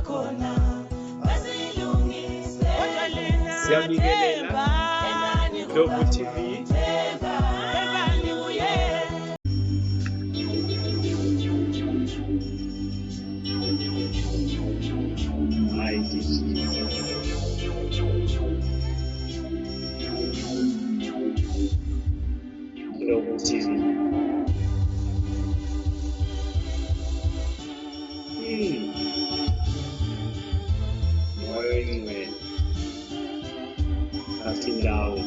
Khona bazilungise. Kodwa lina Siyabingelela. themba, Thembani Ndlovu kuBaba, TV. themba, thembani kuye. Mighty Jesus. Ndlovu TV. Moya oyingcwele. Thatha indawo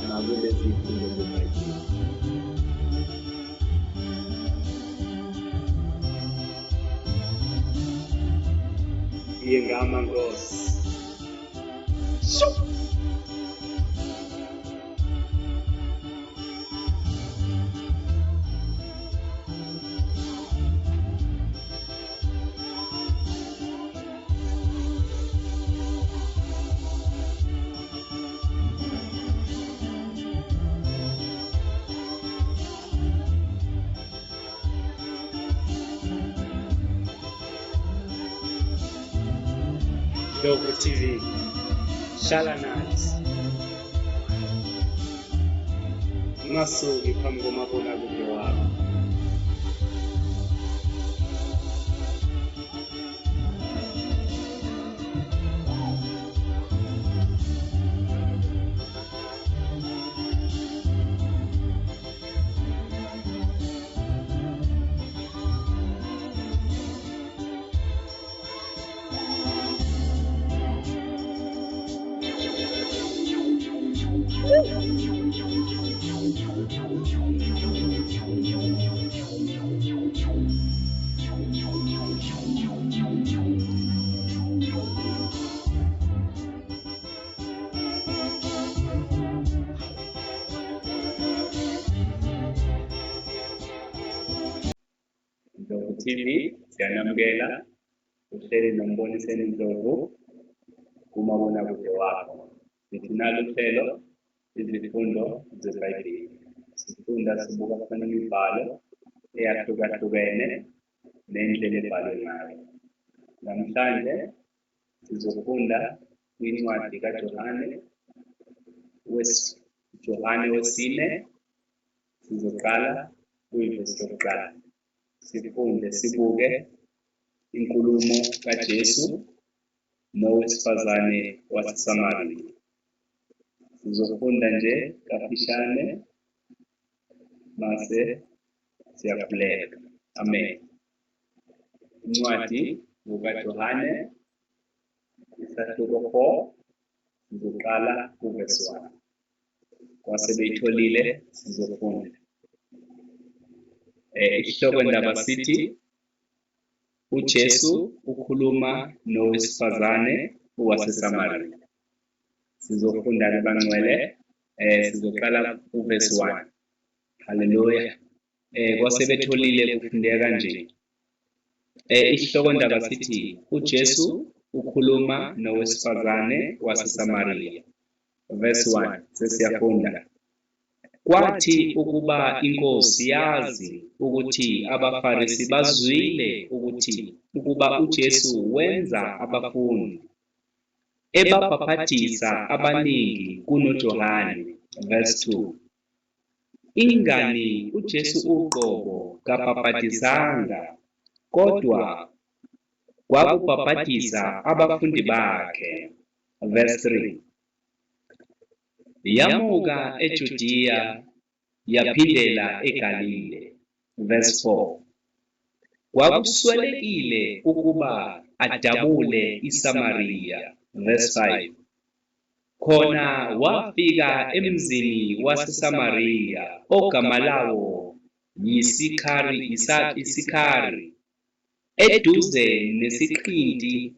nakulezi zifundo zeBhayibheli. Iye ngama Nkosi. Ndlovu TV. Hlala nathi. Ungasuki phambi komabonakude wakho. Ndlovu TV siyanamukela, uhleli noMboniseni Ndlovu kumabonakude wakho. Sithi nalo uhlelo izifundo zeBhayibheli. Sifunda sibuka khona imibhalo eyahlukahlukene nendlela ebhalwe ngayo. Namhlanje sizofunda kwincwadi kaJohane Johane wesine, sizoqala kuyivesi lokuqala. Sifunde sibuke inkulumo kaJesu nowesifazane waseSamariya. Sizofunda nje kafishane mase siyakhuleka. Amen. Incwadi ngokaJohane isahluko 4, sizoqala kuvesi 1. Kwase beyitholile, sizofunda. Isihloko ndaba sithi uJesu ukhuluma nowesifazane waseSamariya. Sizofunda ke bangcwele, sizoqala kuvesi 1. Haleluya. Kwase betholile kufundeka kanje. Isihloko ndaba sithi uJesu ukhuluma nowesifazane waseSamariya. Verse 1, sesiyafunda. Kwathi ukuba inkosi yazi ukuthi abaFarisi bazwile ukuthi ukuba uJesu wenza abafundi, ebabhaphathisa abaningi kunoJohane. Verse 2. Ingani uJesu uqobo kabhaphathizanga, kodwa kwakubhaphathisa abafundi bakhe. Verse 3. Yamuka eJudiya yaphindela eGalile. Verse 4. Kwakuswelekile ukuba adabule iSamariya. Verse 5. Khona wafika emzini waseSamariya ogama lawo yiSikhari, Isikhari, eduze nesiqinti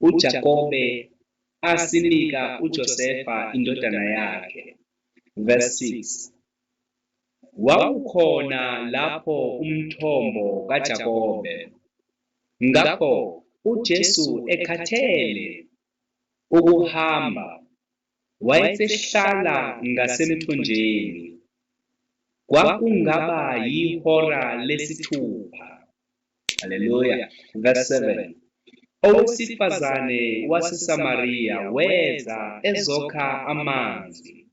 uJakobe asinika uJosefa indodana yakhe. Verse 6. Wawukhona lapho umthombo kaJakobe. Ngakho uJesu ekhathele ukuhamba wayesehlala ngasemthonjeni. Kwakungaba yihora lesithupha. Haleluya. Verse 7. Owesifazane waseSamariya weza ezokha amanzi.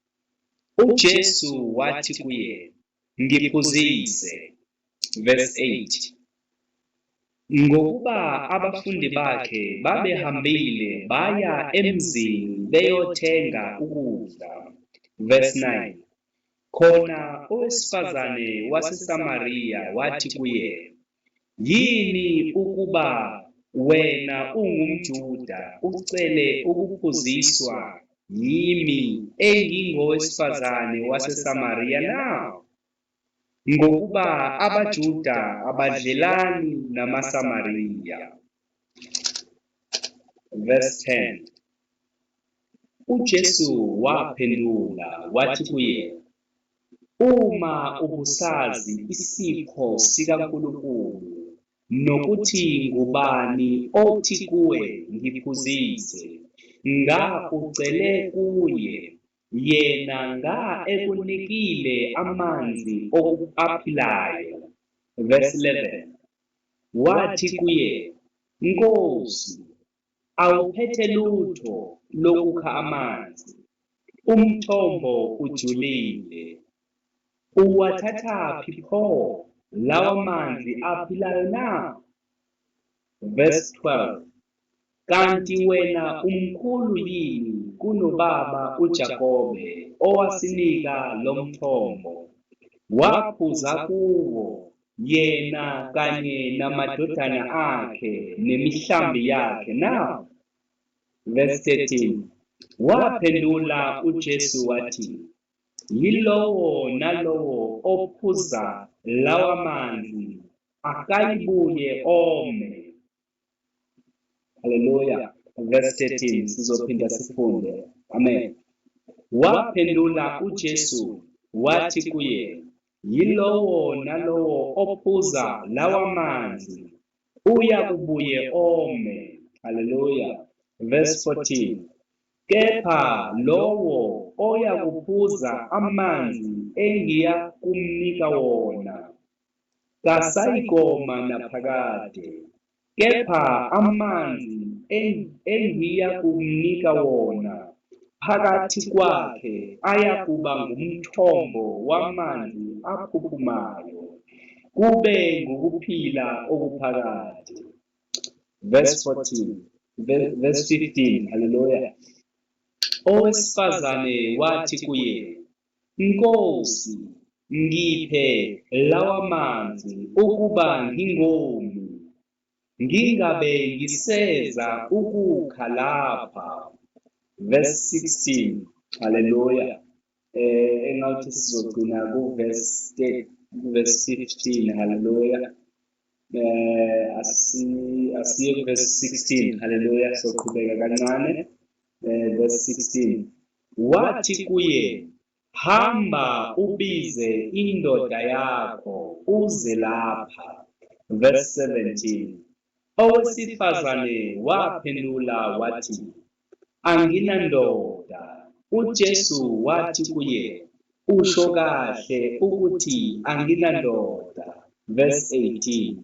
UJesu wathi kuye, Ngiphuzise. Verse 8. Ngokuba abafundi bakhe babehambile baya emzini beyothenga ukudla. Verse 9. Khona owesifazane waseSamariya wathi kuye, Yini ukuba wena ungumJuda ucele ukuphuziswa yimi engingowesifazane waseSamariya na? Ngokuba abaJuda abadlelani namaSamariya. Verse 10. UJesu waphendula wathi kuye, Uma ubusazi isipho sikaNkulunkulu nokuthi ngubani othi kuwe, Ngiphuzise, nga ucele kuye, yena nga ekunikile amanzi aphilayo. Verse 11. Wathi kuye, Nkosi, awuphethe lutho lokukha amanzi, umthombo ujulile. Uwathathaphi pho lawa manzi aphilayo na? Verse 12. Kanti wena umkhulu yini kunobaba uJakobe owasinika lo mthombo, waphuza kuwo, yena kanye namadodana akhe nemihlambi yakhe na? Verse 13. Waphendula uJesu wathi, Yilowo nalowo ophuza lawa manzi akayibuye ome. Haleluya. Verse 13 sizophinda sifunde. Amen. Waphendula uJesu wathi kuye, Yilowo nalowo ophuza lawa manzi uyakubuye ome. Haleluya. Verse 14. Kepha lowo oyakuphuza amanzi engiya kumnika wona kasayikoma naphakade, kepha amanzi engiya kumnika wona phakathi kwakhe ayakuba ngumthombo wamanzi aphuphumayo, kube ngukuphila okuphakade. Verse 14, verse 15. Haleluya. Owesifazane wathi kuye, Nkosi, ngiphe lawa manzi ukuba ngingomi, ngingabe ngiseza ukukha lapha. Verse 16. Haleluya. Engathi sizogcina ku verse 3, verse 15. Haleluya. Asiye ku verse 16. Haleluya. Soqhubeka kancane. Verse 16. Wathi kuye, Hamba ubize indoda yakho uze lapha. Verse 17. Owesifazane waphendula wathi, Anginandoda. UJesu wathi kuye, Usho kahle ukuthi anginandoda. Verse 18.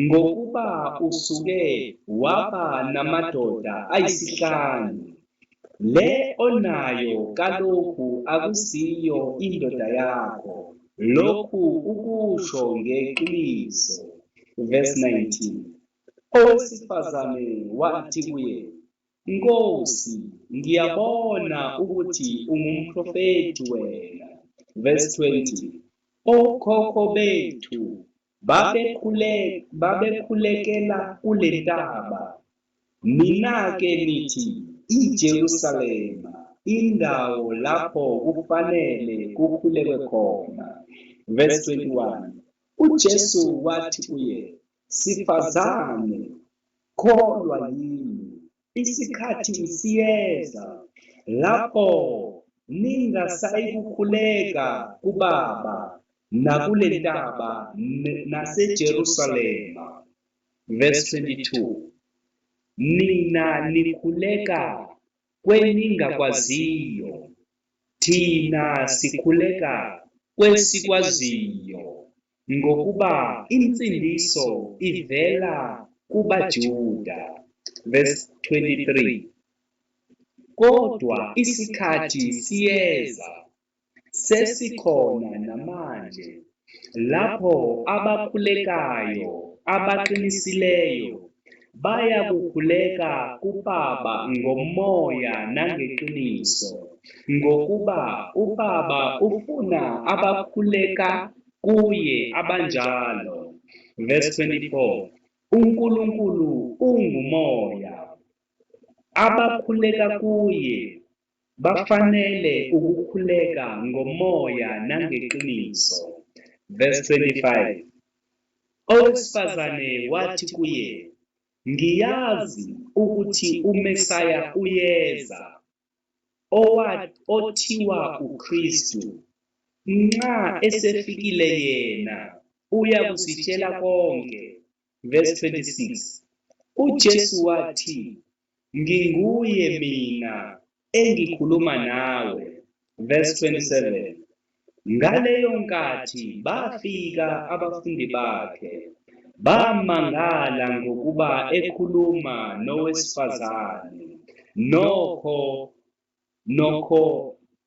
Ngokuba usuke waba namadoda ayisihlanu, le onayo kalokhu akusiyo indoda yakho, lokhu ukusho ngeqiniso. Verse 19. Owesifazane wathi kuye, Nkosi, ngiyabona ukuthi ungumprofethi wena. Verse 20. Okhokho bethu babekhulekela kule ntaba, nina-ke nithi iJerusalema, indawo lapho kufanele kukhulekwe khona. Verse 21. UJesu wathi kuye, Sifazane, kholwa yimi, isikhathi siyeza lapho ningasayikukhuleka kuBaba nakule ntaba naseJerusalema. Verse 22. Nina nikhuleka kweningakwaziyo, thina sikhuleka kwesikwaziyo. Ngokuba insindiso ivela kubaJuda. Verse 23. Kodwa isikhathi siyeza, sesikhona namanje, lapho abakhulekayo abaqinisileyo bayakukhuleka kuBaba ngomoya nangeqiniso, ngokuba uBaba ufuna abakhuleka kuye abanjalo. Verse 24. UNkulunkulu ungumoya, abakhuleka kuye bafanele ukukhuleka ngomoya nangeqiniso. Verse 25. Owesifazane wathi kuye, Ngiyazi ukuthi uMesaya uyeza, othiwa uKristu. Nxa esefikile yena, uyakusitshela konke. Verse 26. UJesu wathi, Nginguye mina engikhuluma nawe. Verse 27. Ngaleyo nkathi bafika abafundi bakhe, bamangala ngokuba ekhuluma nowesifazane. Nokho nokho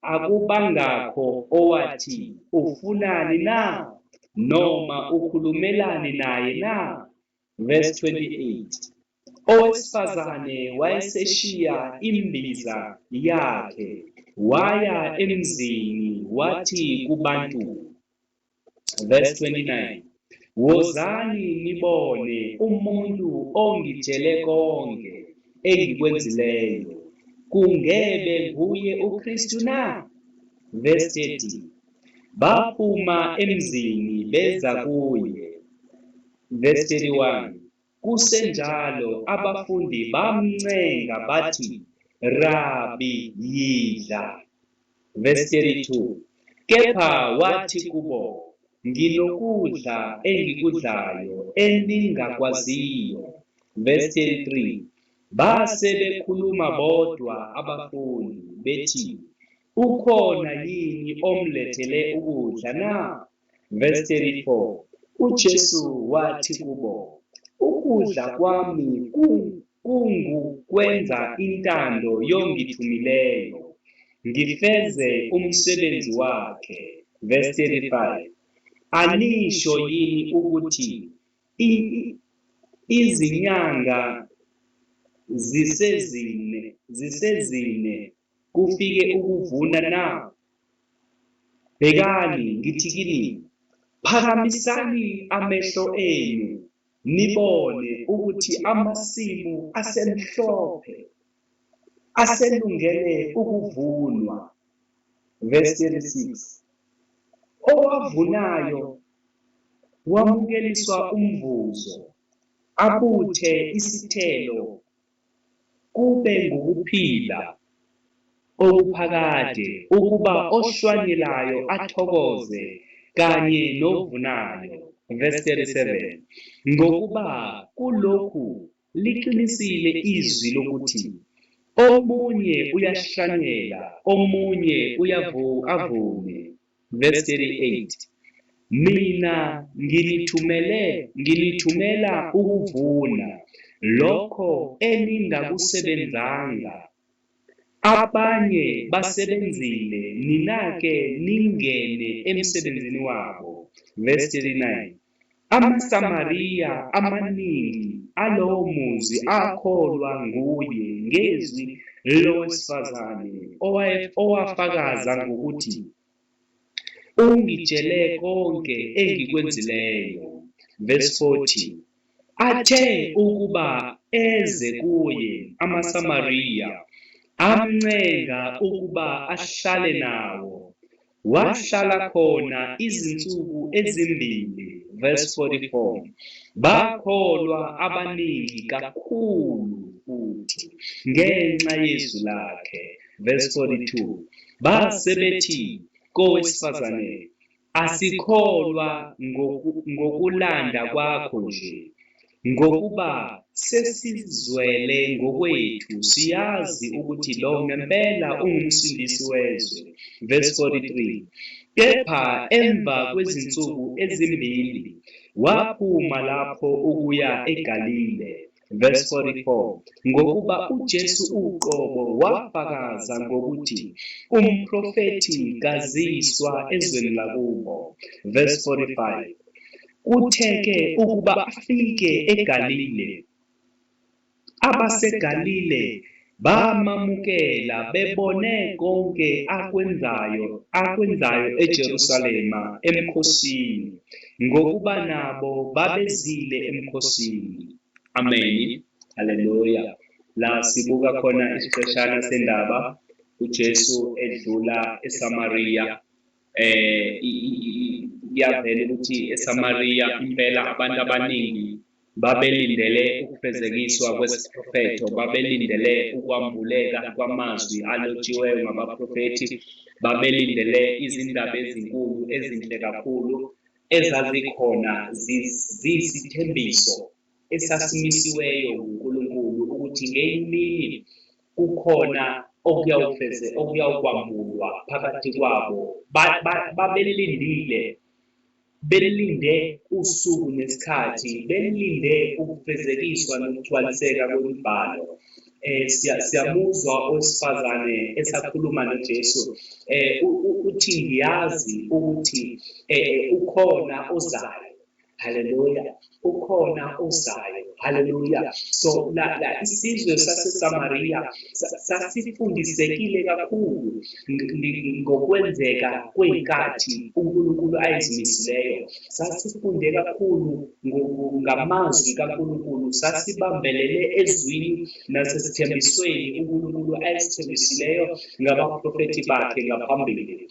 akubangakho owathi, Ufunani na? Noma ukhulumelani naye na? Verse 28. Owesifazane wayeseshiya imbiza yakhe waya emzini wathi kubantu, verse 29, Wozani nibone umuntu ongitshele konke engikwenzileyo. Kungebe nguye uKristu na? Verse 30. Baphuma emzini beza kuye. Verse 31. Kusenjalo abafundi bamncenga bathi, Rabi, yidla. Verse 32. Kepha wathi kubo, Nginokudla engikudlayo eningakwaziyo. Verse 33. Base bekhuluma bodwa abafundi bethi, Ukhona yini omlethele ukudla na? Verse 34. UJesu wathi kubo, Ukudla kwami kungukwenza intando yongithumileyo, ngifeze umsebenzi wakhe. Verse 35. Anisho yini ukuthi izinyanga zisezine kufike ukuvuna na? Bhekani, ngithi kini, phakamisani amehlo enu nibone ukuthi amasimu asemhlophe, aselungele ukuvunwa. Verse 36. Owavunayo wamukeliswa umvuzo, abuthe isithelo kube ngukuphila okuphakade ukuba ohlwanyelayo athokoze kanye novunayo. Verse 37. Ngokuba kulokhu liqinisile izwi lokuthi omunye uyahlanyela, omunye avune. Verse 38. Mina nginithumele nginithumela ukuvuna lokho eningakusebenzanga. Abanye basebenzile, nina-ke ningene emsebenzini wabo. Verse 39. AmaSamariya amaningi alowo muzi akholwa nguye ngezwi lowesifazane owafakaza ngokuthi, Ungitshele konke engikwenzileyo. Verse 40. Athe ukuba eze kuye amaSamariya, amncenga ukuba ahlale nawo. Wahlala khona izinsuku ezimbili. Verse 44. Bakholwa abaningi kakhulu futhi ngenxa yezwi lakhe. Verse 42. Base bethi kowesifazane, Asikholwa ngokulanda kwakho nje, ngokuba sesizwele ngokwethu, siyazi ukuthi lo ngempela unguMsindisi wezwe. Verse 43. Kepha emva kwezinsuku ezimbili waphuma lapho ukuya eGalile. Verse 44, ngokuba uJesu uqobo wafakaza ngokuthi umprofethi kaziswa ezweni lakubo. Verse 45, kuthe-ke ukuba afike eGalile, abaseGalile bamamukela bebone konke akwenzayo eJerusalema emkhosini, ngokuba nabo babezile emkhosini. Ameni. Haleluya. La sibuka khona isiqeshana sendaba uJesu edlula eSamariya. Kuyavela ukuthi eSamariya impela abantu abaningi babelindele ukufezekiswa kwesiprofetho, babelindele ukwambuleka kwamazwi alotshiweyo ngabaprofethi, babelindele izindaba ezinkulu ezinhle kakhulu ezazikhona ziyisithembiso esasimisiweyo nguNkulunkulu ukuthi ngenye imini kukhona okuyawukwambulwa phakathi kwabo. Babelindile, belinde usuku nesikhathi, belinde ukufezekiswa nokugcwaliseka kwemibhalo. Siyamuzwa owesifazane esakhuluma noJesu, uthi ngiyazi ukuthi ukhona ozayo. Haleluya, ukhona ozayo. Haleluya. So la isizwe saseSamariya sasifundisekile kakhulu ngokwenzeka kwey'nkathi uNkulunkulu ayizimisileyo. Sasifunde kakhulu ngamazwi kaNkulunkulu, sasibambelele ezwini nasesithembisweni uNkulunkulu ayisithembisileyo ngabaprofethi bakhe ngaphambili.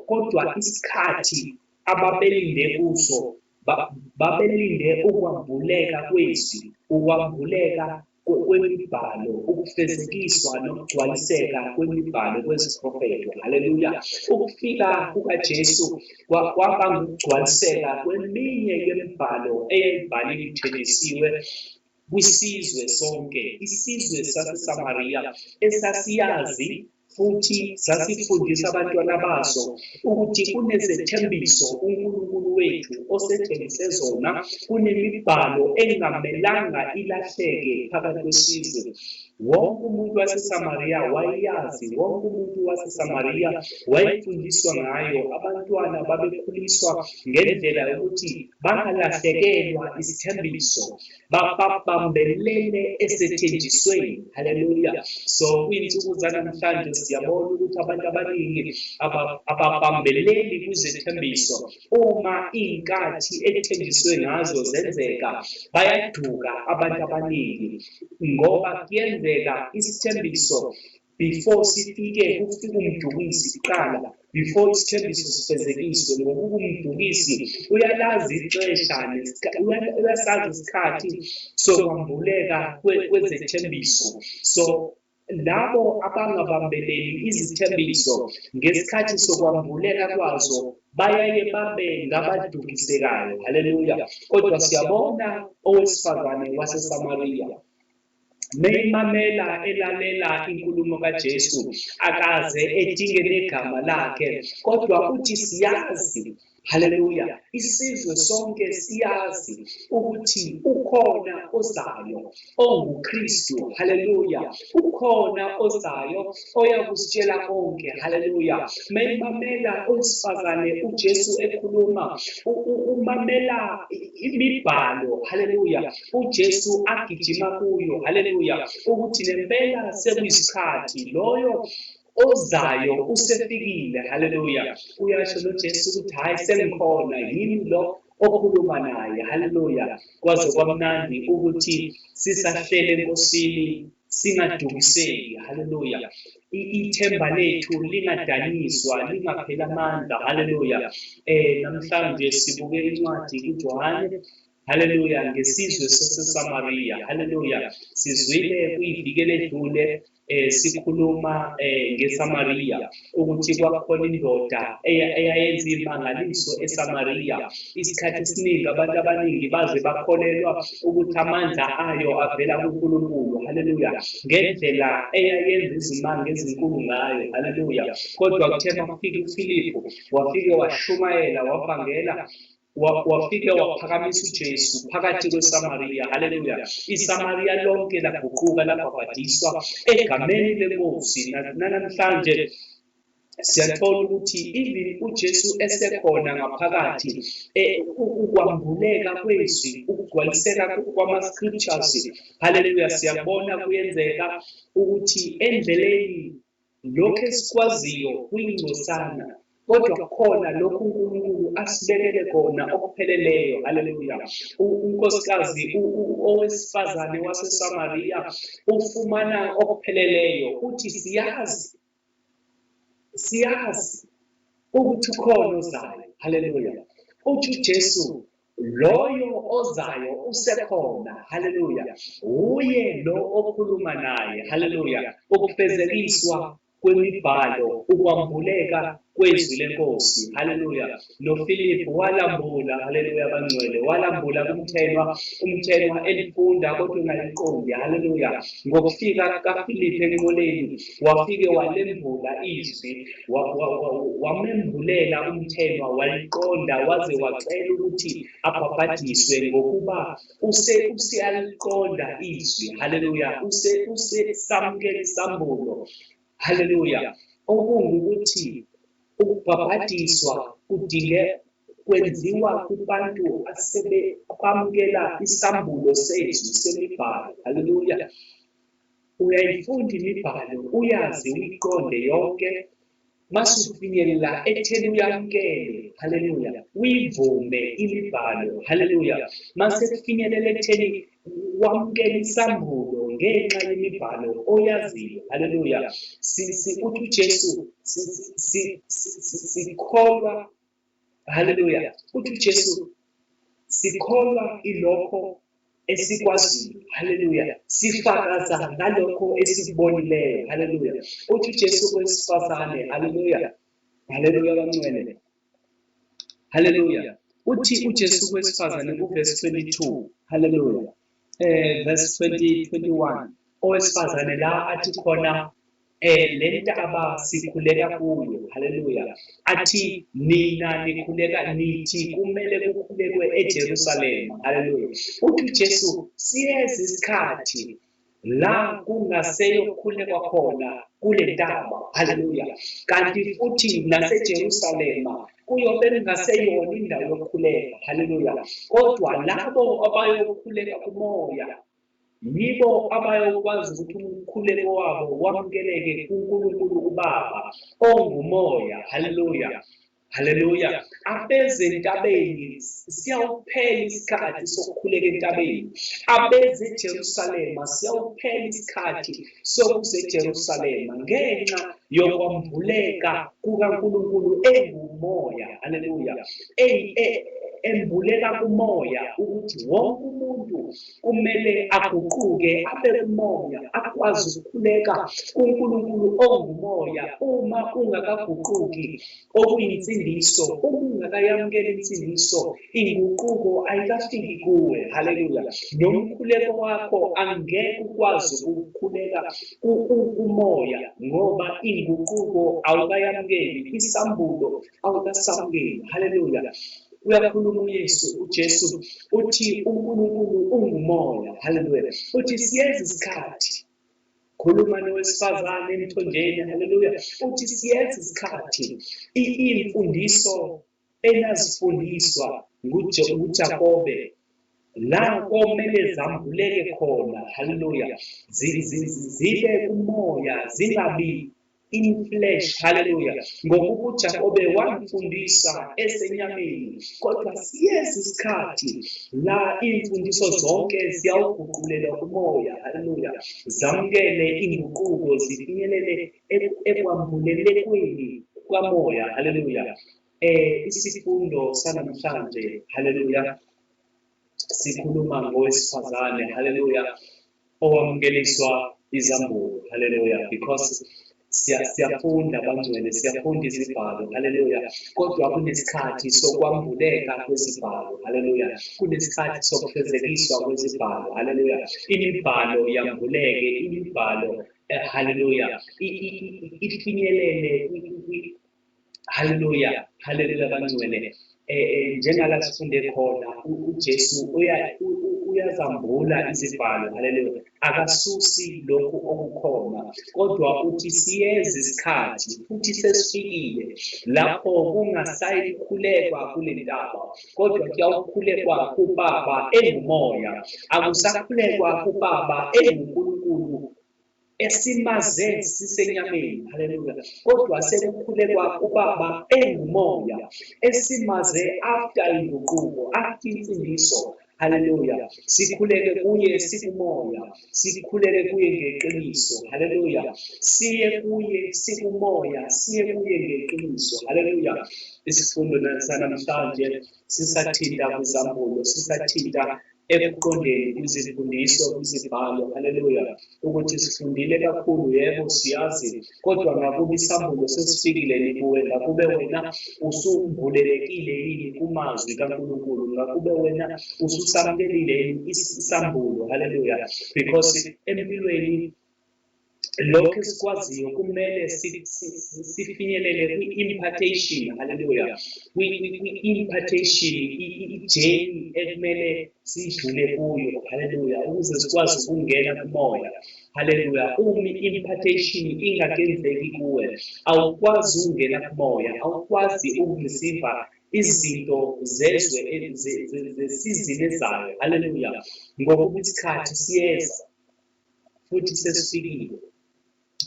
Kodwa isikhathi ababelinde kuso, babelinde ukwambuleka kwezwi, ukwambuleka kwemibhalo, ukufezekiswa nokugcwaliseka kwemibhalo kweziprofetho. Haleluya. Ukufika kukaJesu kwaba ngukugcwaliseka kweminye yemibhalo eyayibhaliwe ithenjisiwe kwisizwe sonke, isizwe saseSamariya esasiyazi futhi sasifundisa abantwana baso ukuthi kunezethembiso uNkulunkulu wethu osethembise zona, kunemibhalo engamelanga ilahleke phakathi kwesizwe. Wonke umuntu waseSamariya wayeyazi, wonke umuntu waseSamariya wayefundiswa ngayo, abantwana babekhuliswa ngendlela yokuthi bangalahlekelwa isithembiso, babambelele esethenjisweni. Haleluya. So kwiy'nsuku zanamhlanje siyabona ukuthi abantu abaningi ababambeleli kwizethembiso. Uma iy'nkathi ekuthenjiswe ngazo zenzeka, bayaduka abantu abaningi, ngoba kuyenzeka isithembiso before sifike, kufike umdukisi kuqala, before isithembiso sifezekiswe, ngokuba umdukisi uyalazi ixesha, uyasazi isikhathi sokwambuleka kwezethembiso. So labo abangabambeleli izithembiso ngesikhathi sokwambuleka kwazo bayaye babe ngabadukisekayo. Haleluya. Kodwa siyabona owesifazane waseSamariya meyimamela elalela inkulumo kaJesu, akaze edinge negama lakhe, kodwa uthi siyazi. Haleluya. Isizwe sonke siyazi ukuthi ukhona ozayo onguKristu. Haleluya. Ukhona ozayo oyakusitshela konke. Haleluya. Meyimamela owesifazane uJesu ekhuluma, umamela imibhalo. Haleluya. uJesu agijima kuyo. Haleluya. Ukuthi nempela sekuyisikhathi loyo ozayo usefikile. Haleluya. Uyasho noJesu ukuthi hayi sengikhona, yimi lo okhuluma naye. Haleluya. Kwaze kwamnandi ukuthi sisahlele eNkosini singadukiseki. Haleluya. Ithemba lethu lingadaniswa, lingapheli amandla. Haleluya. Namhlanje sibuke incwadi kuJohane. Haleluya, ngesizwe saseSamariya. Haleluya. Sizwile kwiviki eledlule Sikhuluma ngeSamariya ukuthi kwakukhona indoda eyayenza imangaliso eSamariya. Isikhathi esiningi abantu abaningi baze bakholelwa ukuthi amandla ayo avela kuNkulunkulu. Haleluya. Ngendlela eyayenza izimanga ezinkulu ngayo. Haleluya. Kodwa kuthe makufika uFiliphu, wafike washumayela, wavangela, wafike waphakamisa uJesu phakathi kweSamariya. Haleluya. ISamariya lonke laguquka, labhabhadiswa egameni leNkosi. Nanamhlanje siyathola ukuthi even uJesu esekhona ngaphakathi, ukwambuleka kwezwi, ukugcwaliseka kwama-scriptures, haleluya, siyabona kuyenzeka ukuthi endleleni lokhu esikwaziyo kuyingcosana, kodwa khona lokhu uNkulunkulu asibekele kona okupheleleyo. Haleluya. Unkosikazi, owesifazane waseSamariya ufumana okupheleleyo. Uthi siyazi, siyazi ukuthi ukhona ozayo. Haleluya. Uthi uJesu, loyo ozayo usekhona. Haleluya. Uye lo okhuluma naye. Haleluya. Ukufezekiswa kwemibhalo, ukwambuleka kwezwi leNkosi. Haleluya. NoFiliphu walambula, haleluya abangcwele, walambula kumthenwa, umthenwa elifunda kodwa engaliqondi. Haleluya. Ngokufika kaFiliphu enqoleni, wafike walembula izwi, wamembulela umthenwa, waliqonda, waze wacela ukuthi abhabhadiswe ngokuba useyaliqonda izwi. Haleluya. Usesamukela isambulo. Haleluya. Okungukuthi ukubhabhadiswa kudinge kwenziwa kubantu asebamukela isambulo sezwi semibhalo. Haleluya. Uyayifunda imibhalo, uyazi, uyiqonde yonke, masufinyelela ekutheni uyamukele. Haleluya. Uyivume imibhalo. Haleluya. Mase kufinyelela ekutheni wamukele isambulo ngenxa yemibhalo oyaziyo. Haleluya. Uthi uJesu sikholwa. Haleluya. Uthi uJesu sikholwa ilokho esikwaziyo. Haleluya. Sifakaza ngalokho esikubonileyo. Haleluya. Uthi uJesu kwesifazane. Haleluya. Haleluya bangcwele. Haleluya. Uthi uJesu kwesifazane kuverse 22. Haleluya. Verse 20 21. Owesifazane la athi khona le ntaba sikhuleka kuyo. Haleluya. Athi nina nikhuleka, nithi kumele kukhulekwe eJerusalema. Haleluya. Uthi uJesu siyeza isikhathi la kungaseyokhulekwa khona kule ntaba. Haleluya. Kanti futhi naseJerusalema kuyobe kungaseyona indawo yokukhuleka. Haleluya. Kodwa labo abayokhuleka kumoya yibo abayokwazi ukuthi umkhuleko wabo wamukeleke kuNkulunkulu uBaba ongumoya. Haleluya. Haleluya. Abeze entabeni, siyawuphela isikhathi sokukhuleka entabeni. Abeze eJerusalema, siyawuphela isikhathi sokuze eJerusalema ngenxa yokwambuleka kukaNkulunkulu engumoya. Haleluya. Embuleka kumoya ukuthi wonke umuntu kumele aguquke abe kumoya, akwazi ukukhuleka kuNkulunkulu ongumoya. Uma ungakaguquki, okuyinsindiso, uma ungakayamukeli insindiso, inguquko ayikafiki kuwe. Haleluya. Nomkhuleko wakho angeke ukwazi ukukhuleka kumoya ngoba inguquko awukayamukeli, isambulo awukasamukeli. Haleluya. Uyakhuluma uYesu, uJesu uthi uNkulunkulu ungumoya. Haleluya. Uthi siyeza isikhathi. Khuluma nowesifazane emthonjeni. Haleluya. Uthi siyeza isikhathi iy'mfundiso enazifundiswa nguJakobe la komele zambuleke khona. Haleluya. Zibe kumoya, zingabi in flesh. Haleluya. Ngokuba uJakobe wamfundisa esenyameni, kodwa siyeza isikhathi la iy'mfundiso zonke ziyawuguqulela kumoya. Haleluya. Zamukele inguquko, zifinyelele ekwambulelekweni kukamoya. Haleluya. Isifundo sanamhlanje, haleluya, sikhuluma ngowesifazane, haleluya, owamukeliswa Izambulo, haleluya, because siyafunda bangcwele, siyafunda izibhalo, haleluya, kodwa kunesikhathi sokwambuleka kwezibhalo, haleluya, kunesikhathi sokufezekiswa kwezibhalo, haleluya, imibhalo yambuleke, imibhalo, haleluya, ifinyelele, haleluya, haleluya bangcwele. Njengala sifunde khona, uJesu uyazambula izibhalo, haleluya, akasusi lokhu okukhona, kodwa uthi siyeza isikhathi futhi sesifikile lapho kungasayikhulekwa kule ntaba, kodwa kuyawukhulekwa kuBaba engumoya, akusakhulekwa kuBaba enguNkulunkulu esimaze sisenyameni, haleluya, kodwa sekukhulekwa kuBaba engumoya esimaze after inguquko, after insindiso, haleluya, sikhuleke kuye sikumoya, sikhuleke kuye ngeqiniso, haleluya, siye kuye sikumoya, siye kuye ngeqiniso, haleluya. Isifundo sanamhlanje sisathinta kwizambulo, sisathinta ekuqondeni kwizimfundiso, kwizibhalo, haleluya, ukuthi sifundile kakhulu, yebo siyazi, kodwa ngakube isambulo sesifikile kuwe, ngakube wena usumbulelekile yini kumazwi kaNkulunkulu, ngakube wena ususamukelile yini isambulo, haleluya, because empilweni lokho esikwaziyo kumele sifinyelele kwi-impartation, haleluya, kwi-impartation, i-journey ekumele sidlule kuyo, haleluya, ukuze sikwazi ukungena kumoya, haleluya. Uma i-impartation ingakenzeki kuwe, awukwazi ukungena kumoya, awukwazi ukureceive izinto zezwe zesizini ezayo, haleluya, ngokuba isikhathi siyeza futhi sesifikile,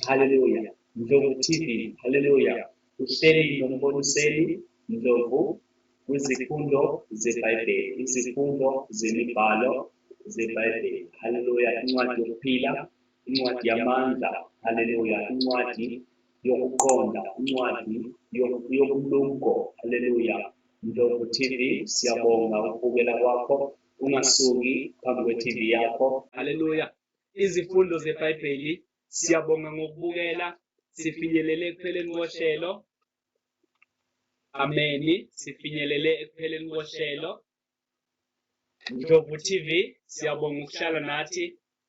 haleluya. Ndlovu TV, haleluya, uhleli nomboniseli Ndlovu kwizifundo zeBhayibheli, izifundo zemibhalo zeBhayibheli, haleluya, incwadi yokuphila, incwadi yamandla, haleluya, incwadi yokuqonda, incwadi yobulumko, haleluya. Ndlovu TV, siyabonga ukubukela kwakho, ungasuki phambi kwe-TV yakho, haleluya. Izifundo zeBhayibheli, siyabonga ngokubukela, sifinyelele ekupheleni kohlelo, ameni, sifinyelele ekupheleni kohlelo. Ndlovu TV, siyabonga ukuhlala nathi,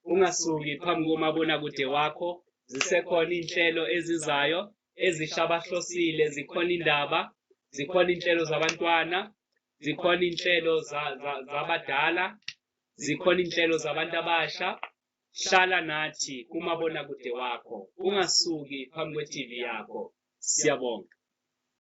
ungasuki phambi komabonakude wakho, zisekhona iy'nhlelo ezizayo ezishabahlosile, zikhona indaba, zikhona iy'nhlelo zabantwana, zikhona iy'nhlelo zabadala, zikhona iy'nhlelo zabantu abasha. Hlala nathi kumabonakude wakho, ungasuki phambi kwe-TV yakho. Siyabonga.